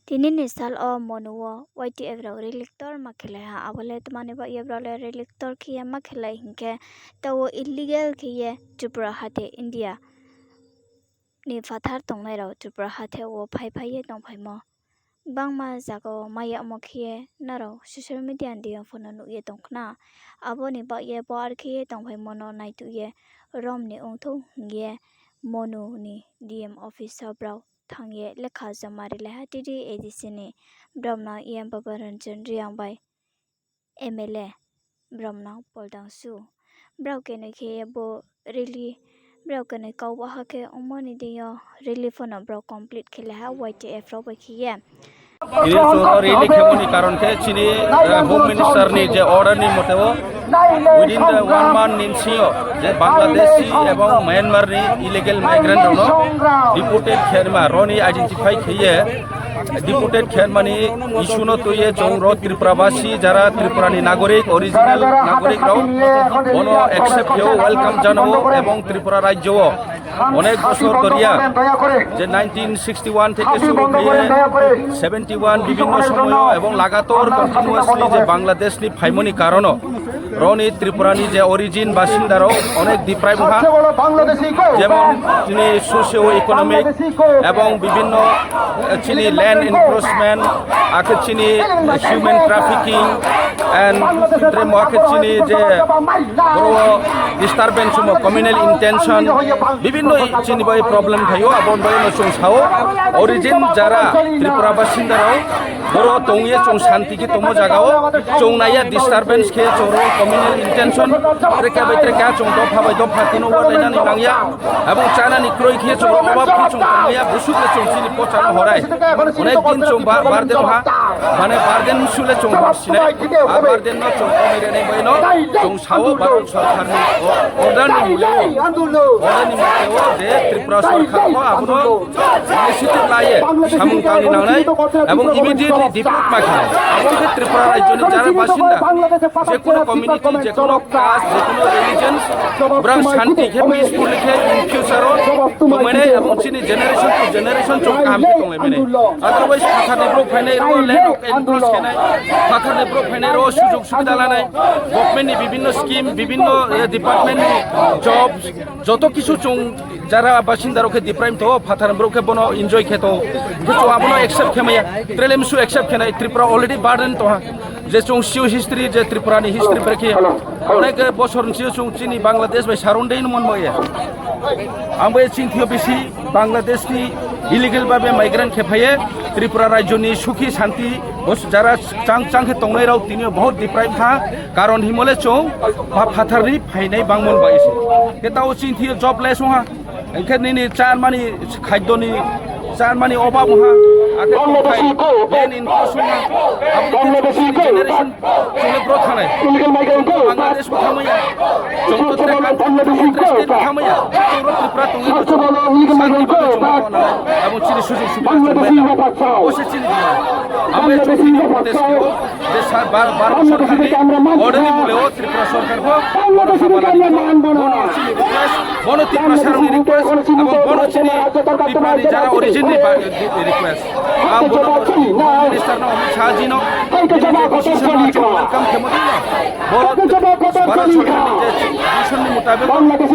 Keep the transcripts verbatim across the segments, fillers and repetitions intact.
Tini ni sal wo Monu wo Y T F rao rally ktor ma khelai ha, abo le tma ni baoh ye brao le rally ktor khe ye ma khelai hing khe, taoh wo illegal khe ye Tripura hathe India ni phathar tongnai rao Tripura hathe wo phaiphai ye tongphaimo. Gbangma zaga wo mai yagmo khe ye nrao social media ni deing yo pho no nuh ye tong khna. Abo ni baoh ye bo are khe ye tongphaimo no naituh ye rom ni ongthou hing ye Monu ni D M office wo brao thanng ye lekha joma rilai ha T T A D C ni brao no E M Baba Ranjan Reang bai M L A brao no poldang su. Brao kenoi khe ye bo rally, brao kenoi kau baha khe ongmo ni deing yo rally pho no brao complete khelai ha Y T F rao bai khe ye. Tini chung rally khemo ni karon khe chini Home Minister ni je order ni mote wo within the one month ni bsing yo je Bangladeshi ebong Myanmar ni illegal migrant rao no deported khe ma, aro ni identify khe ye deported khe mani issue no tui ye chung ro Tripura basi jara Tripura ni nagorik, original nagorik rao, bono accept khe ou, welcome jana ou, ebong Tripura rajyo wo onek bosor doriya, je nineteen sixty one theke shuru khe ye seventy one bibhinno somoy yo ebong lagator continuously je Bangladesh ni phaimo ni karon no ro ni Tripura ni je origin basinda rao onek deprive ha, jemon chini socio economic ebong bibhinno chini land encroachment, akhe chini human trafficking, and tre mo akhe chini je boro disturbance mo communal intention, bibhinno chini bai problem phai ou, abo bai no chung sa ou, origin jara Tripura basinda rao boro tong ye chung santi khe tongmo zaga wo, chung nai ya disturbance khe chung ro communal intention, tre khe bai tre khe chung dopha bai dopha tino wa lainani nang ya, abo chana ni kroi khe chung ro obab khe chung tong ya, busu khe chung chini pocha no horai. Onek din chung ba-, burden ha, mane burden su le chung hor sinai, a burden no chung komai rinai bai no, chung sa ou Bharat sorkar ni order ni mule wo, order ni mule wo je Tripura sorkar pho abo no initiative la ye samung tang ni nangnai, ebong immediately deport ma khe nai. Abo khe Tripura rajyo ni jara basinda, je kono community, je kono caste, je kono religion, brang santi khe, peacefully khe in future wo tongmai nai, ebong chini generation to generation chung kaham khe tonglai mai nai. Otherwise, phathar ni brouh phainai rao land of encroach khe nai, phathar ni brouh phainai rao sujog subida lanai, government ni bibhinno scheme, bibhinno department ni jobs, joto kisu chung jara basinda rao khe deprive tong ou, phathar ni brouh khe bono enjoy khe tong ou. Khe chung abo no accept khe mai ya, tre le msu accept khe nai, Tripura already burden tong ha. Je chung sio history, je Tripura ni history brekhe, onek bosor ni sio chung chini Bangladesh bai surround dei no mon bai ye. Ang bai chini thing yo bisi Bangladesh ni illegal babe migrant khe phai ye Tripura rajyo ni sukhi santi, jara chang chang khe tongnai rao tini yo bahut deprive ha, karon himo le chung phathar ni phainai bangmo bai se. Khe taoh chini thing yo jobless ong ha, hing khe nini chánmani khadyo ni chánmani obab ong ha, akhe tongthai, main income ong ha, abo generation chung le bro thangnai. Bangladesh bo thanngmai ya, chung to tre country, tre state bo thanngmai ya, chung ro Tripura tong ye, abo chini sujog subida chung mai nai. Bo se chini demand. Abo chung chini protest khe ou, je Bharat sorkar ni order ni mule wo Tripura sorkar pho bono haba lani, bono chini request, bono Tiprasa rao ni request, abo bono chini Tripura ni jara origin ni request. Ang bono minister no, Amit Shah ji no, bini je decision no chung welcome khemo dei no, bo Bharat sorkar ni je decision ni mutabek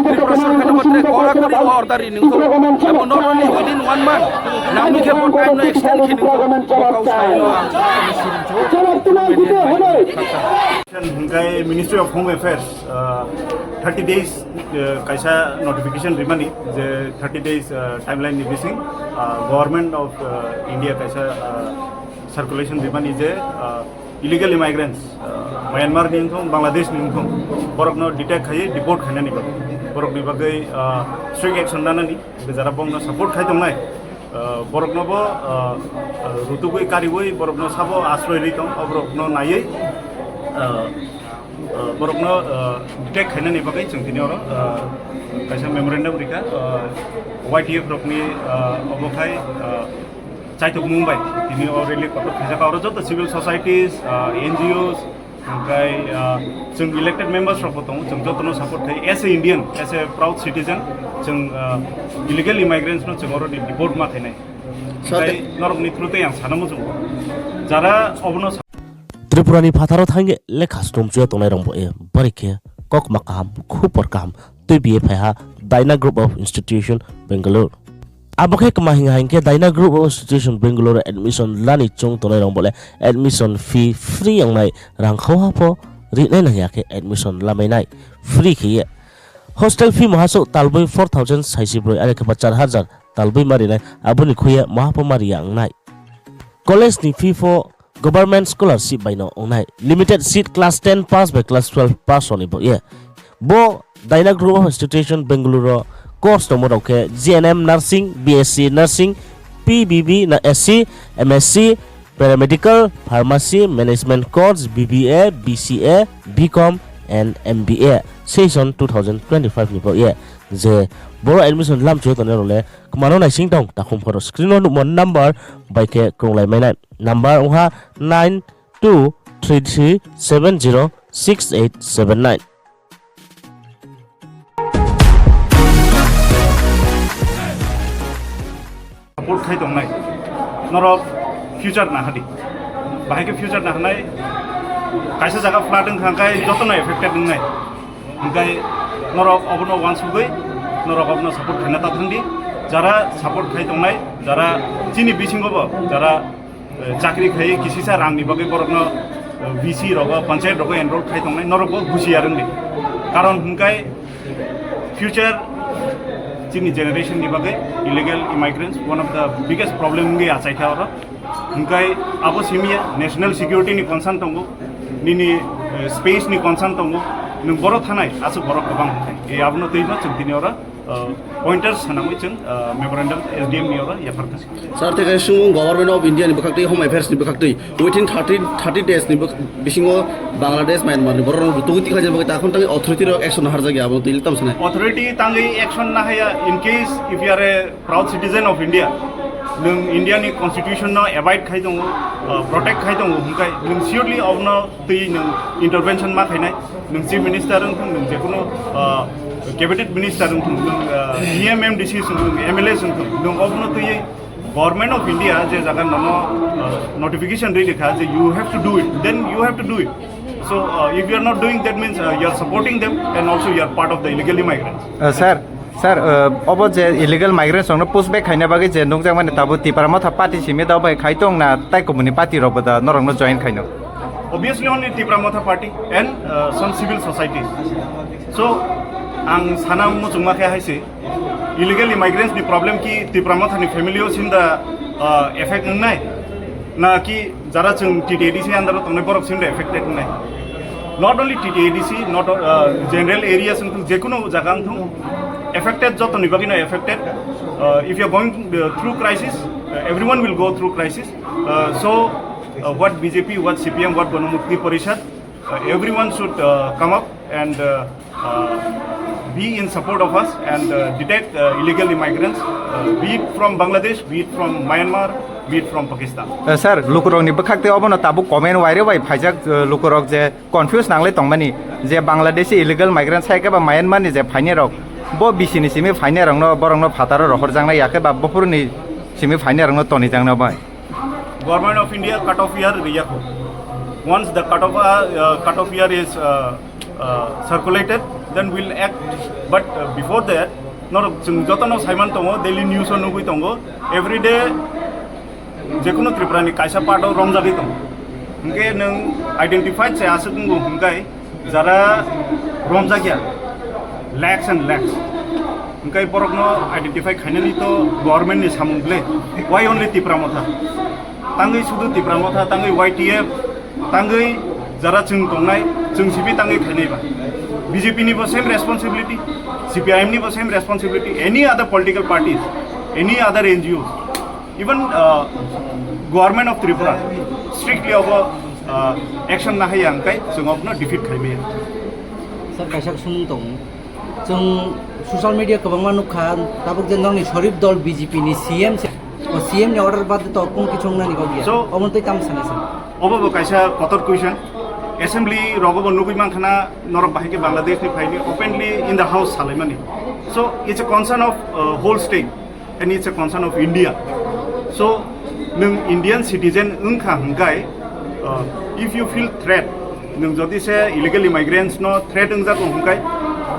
Tripura sorkar no tre korakori order ri nung thou, abo not only within one month, nang mi khe bo time no extend khe nung thou, bo kau sai no ang Hingkai Ministry of Home Affairs thirty days kaisa notification rimani, je thirty days timeline ni bising Government of India kaisa circulation rimani je illegal immigrants, Myanmar ni ongthung, Bangladesh ni ongthung, borok no detect khai deport khainani bagwi, borok ni bagwi strict action nanani, jara bong no support khai tongnai, borok no bo rutugwi kariwi borok no sabo asroi ri tong, borok no naiwi borok no detect khainani bagwi chwng tini oro kaisa memorandum rikha, Y T F rokni obo khai chaitokmung bai tini o rally kotor khaijak, oro joto civil societies, N G Os, hingkai chwng elected members rok bo tongo, chwng joto no support khai, as a Indian, as a proud citizen, chwng illegal immigrants no chwng oro ni deport ma khainai. Tei norokni through tei ang sana muchungo. Jara obono sa- Tripura ni phathar wo thanng ye lekha snum chuya tongnai rao bo ye bari khe kokma kaham, khupor kaham tuibi ye phai ha Dyna Group of Institution, Bangalore. Abo khe kma hing ha hing khe Dyna Group of Institution, Bangalore admission lani choung tongnai rao bo le admission fee free ongnai, rang khauha pho rinai nang ya khe admission lamai nai free khe ye. Hostel fee maha souh talboi four thousand saisi broi, are khe ba char hajar talboi ma rinai, abo ni khui ye maha pho ma ri ya ongnai. College ni fee pho government scholarship bai no ongnai. Limited seat class ten pass bai class twelve pass rao ni bo ye. Bo Dyna Group of Institution, Bangalore wo course tongmo rao khe G N M Nursing, B S C Nursing, P B B na S C, M S C, Paramedical, Pharmacy, Management Course, B B A, B C A, B Com and M B A, session two thousand twenty-five ni bo ye. Je boro admission lamchu tongnai rao le kma no naising tong, takhum phoro screen wo nuhmo number bai khe krunglai mai nai. Number ong ha nine two three three seven zero six eight seven nine. Support khai tongnai, norok future naha di. Bahai khe future naha nai, kaisa jaga flood wng kha, hingkhai joto no affected wngnai. Hingkhai norok obono uansugwi, norok obono support khaina ta thang di. Jara support khai tongnai, jara chini bisingo bo, jara chakri khai kisisa rang ni bagwi borokno V C rogo, panchayat rogo enroll khai tongnai, norokbo husiar wng di. Karon hingkhai future chini generation ni bagwi illegal immigrants one of the biggest problem wngwi achai kha oro. Hingkhai abo simi ya, national security ni concern tongo, nini space ni concern tongo, nwng boro thanai, aswk borok kwbang hingkhai. Abono twibo chwng tini oro pointers sanamwi chwng memorandum S D M ni oro yaphar kha. Sir, thekhe sung Government of India ni bwkhaktwi, Home Affairs ni bwkhaktwi, within thirty, thirty days ni bisingo Bangladesh, Myanmar ni borok rok tugwi tikha jani bagwi takhum tangwi authority rok action harjak ya, abo twi tam sanai. Authority tangwi action nahaya in case if you are a proud citizen of India, nwng India ni constitution no abide khai tongo, protect khai tongo, hingkhai nwng surely obono twi nwng intervention ma khainai. Nwng chief minister wng thung, nwng jekunu cabinet minister wng thung, nwng D M M D C wng thung, M L A wng thung, nwng obono twi Government of India je jaga nono notification ri rikha je you have to do it, then you have to do it. So if you are not doing, that means you are supporting them and also you are part of the illegal immigrants. Sir, sir, obo je illegal migrants rokno push back khaina bagwi je nukjakmani, tabuk Tipra Motha party simi da bai khai tong na, tai kubuni party rokbo da norokno join khaino? Obviously only Tipra Motha party and some civil societies. So ang sana muchungma khe hai se, illegal immigrants ni problem ki Tipra Motha ni family o sim da effect wngnai, na ki jara chwng T T A D C under o tongnai borok sim da affected wngnai? Not only T T A D C, not general areas wng thung, jekunu jaga wng thung, affected, joto ni bagwi no affected. If you are going through crisis, everyone will go through crisis. So what B J P, what C P M, what Ganamukti Parishad, everyone should come up and be in support of us and detect illegal immigrants, be it from Bangladesh, be it from Myanmar, be it from Pakistan. Sir, lukurok ni bwkhak tei obono tabuk comment wairwi bai phaijak, lukurok je confuse nanglai tongmani, je Bangladeshi illegal migrants hai khe ba Myanmar ni je phainai rok, bo bisi ni simi phainai rokno, borokno phataro rohorjaknai ya khe ba buphuru ni simi phainai rokno tonijaknai bai. Government of India cut off year riyakho. Once the cut off, uh, uh, cut off year is uh, uh, circulated, then we'll act. But uh, before that, norok chwng jotono saiman tongo, daily news o nugwi tongo. Every day jekunu Tripura ni kaisa part o romjagwi tongo. Hwnkhe nwng identified se aswk wngo hwnkhe jara romjakya, lakhs and lakhs. Hwnkhe borokno identify khainani to government ni samung ble. Why only Tipra Motha? Tangwi sudu Tipra Motha, tangwi Y T F, tangwi jara chwng tongnai, chwng sibi tangwi khainai ba. B J P ni bo same responsibility, C P I M ni bo same responsibility, any other political parties, any other N G Os. Even uh, Government of Tripura strictly obo uh, action na haya hwnkhe chwng obono defeat khaimaya. Sir, kaisa sumung tongo. Chwng social media kwbangma nukha, tabuk je nokni Sharif dol B J P ni C M se, o C M ni order bade to kung kichung nani kok ya. So, omo tei tam sana sir? Obo bo kaisa kotor question. Assembly rogo bo nugwi mankha na, norok bahai khe Bangladesh ni phaini openly in the house salaimani. So, it's a concern of uh, whole state. And it's a concern of India. So, nung Indian citizen wngkha hingkai, uh, if you feel threat, nung jodi se illegal immigrants no threat wngjak ong hingkai,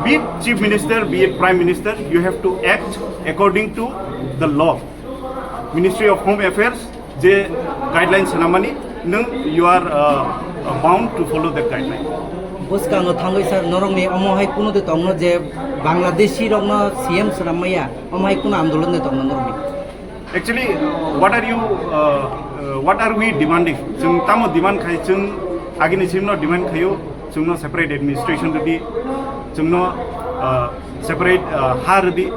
be it chief minister, be it prime minister, you have to act according to the law. Ministry of Home Affairs je guidelines sanamani, nung, you are, uh, uh, bound to follow that guideline. Bwskango thangwi sir, norokni omo hai kuno de tongno je Bangladeshi rokno C M swnam maya, omo hai kuno andolon de tongno norokni? Actually, what are you, uh, uh, what are we demanding? Chwng tamo demand khai, chwng agini simno demand khaio, chwngno separate administration rwdi, chwngno, uh, separate, uh, ha rwdi.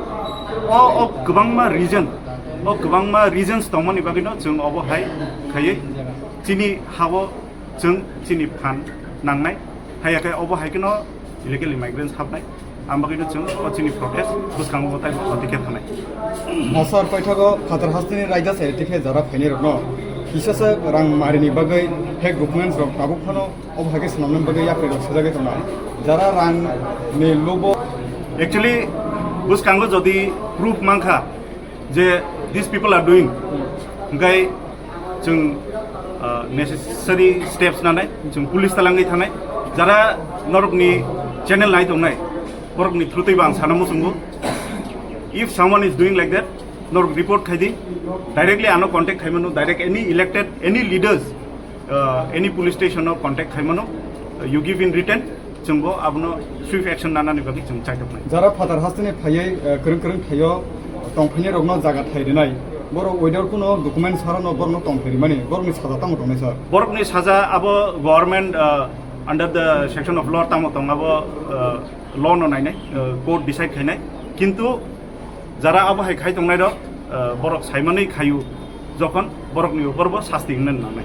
O, o kwbangma reason, o kwbangma reasons tongmani bagwino chwng obo hai khaiwi chini hao chwng chini phan nangnai. Haiya khe obo hai kheno illegal immigrants habnai. Ang bagwino chwng o chini protest bwskango taibo koti khe thanai. Asar paithago phatar hasteni raida se tikhe jara phainai rokno kisa se rang marini bagwi fake documents rok tabuk phano obo hai khe swnamnani bagwi yapri rok sejagwi tongnai. Jara rang ni lobo. Actually, bwskango jodi proof mankha je these people are doing, hingkai chwng, uh, necessary steps nanai, chwng police talangwi thanai. Jara norokni channel nai tongnai, borokni through twi bo ang sana muchungo. If someone is doing like that, norok report khai di. Directly ano contact khai mano, direct any elected, any leaders, uh, any police station no contact khai mano, uh, you give in written, chwngbo abono swift action nanani bagwi chwng chaitoknai. Jara phatar hasteni phaiwi, uh, kwrwng kwrwng thaio tongphainai rokno jaga thai rinai, borok without kuno documents harano borokno tongphai rimani, borokni saja tamo tongnai sir? Borokni saja abo government, uh, under the section of law tamo tong abo, uh, law no nainai, uh, court decide khainai. Kintu jara abo hai khai tongnai rok, uh, borok saimanwi khaio, jokhon borokni upor bo sasti wngnani nangnai.